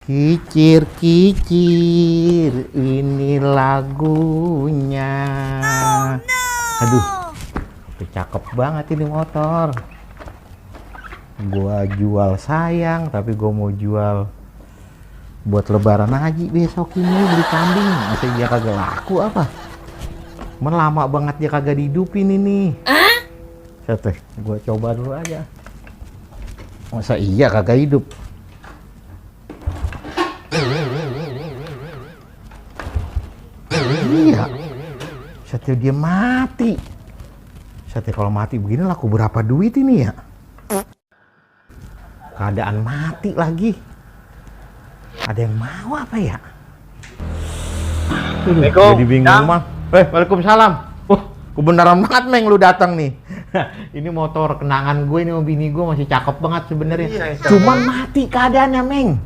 Kicir kicir ini lagunya. Aduh, cakep banget ini motor. Gua jual sayang, tapi gua mau jual buat lebaran haji besok ini beli kambing. Masa dia kagak laku apa? Lama banget dia kagak dihidupin ini. Teh, gua coba dulu aja. Masa iya kagak hidup? Iya. Satya dia mati. Satya kalau mati begini laku berapa duit ini ya? Keadaan mati lagi. Ada yang mau apa ya? Assalamualaikum. Jadi bingung mah. Waalaikumsalam. Kebenaran banget Meng lu datang nih. Ini motor kenangan gue ini sama bini gue masih cakep banget sebenarnya. Iya, Cuman mati keadaannya Meng.